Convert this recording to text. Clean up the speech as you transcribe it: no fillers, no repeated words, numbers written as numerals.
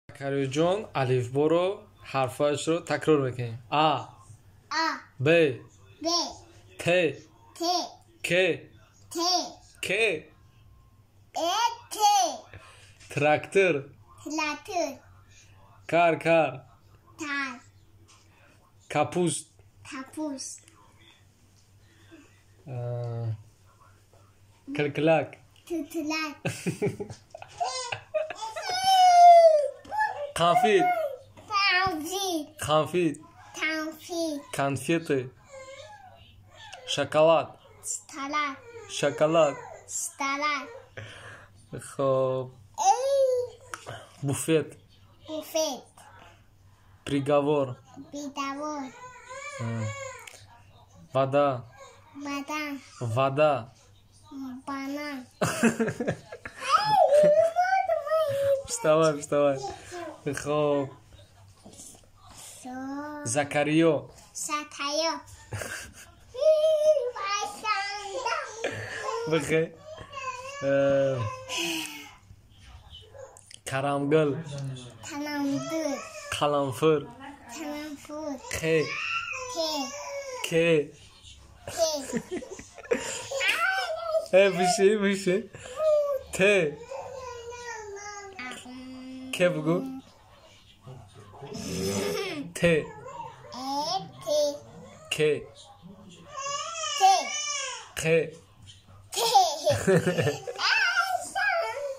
Закариёҷон, алифборо ҳарфҳояшро такрор мекунем. А. А. Б. Б. Т. Т. К. Т. К. Э, Т. Трактор. Трактор. Кар, кар. Тар. Капуст. Капуст. Калкалак. Тутулак. Конфет. Конфет. Конфет. Конфет. Конфеты. Шоколад. Шоколад. Шоколад. Шоколад. Хоб. Буфет. Буфет. Приговор. Приговор. Вода. Вода. Вода. Банан. Вставай, вставай. Хоб. Закариё. Закариё. Бихе. Карамгул. Карамгул. Қаламфур. Қаламфур. Қ. К. К. К. Э, биши, биши. Т. К бугу. Т. Э, Т. К. Т. Қ. Т.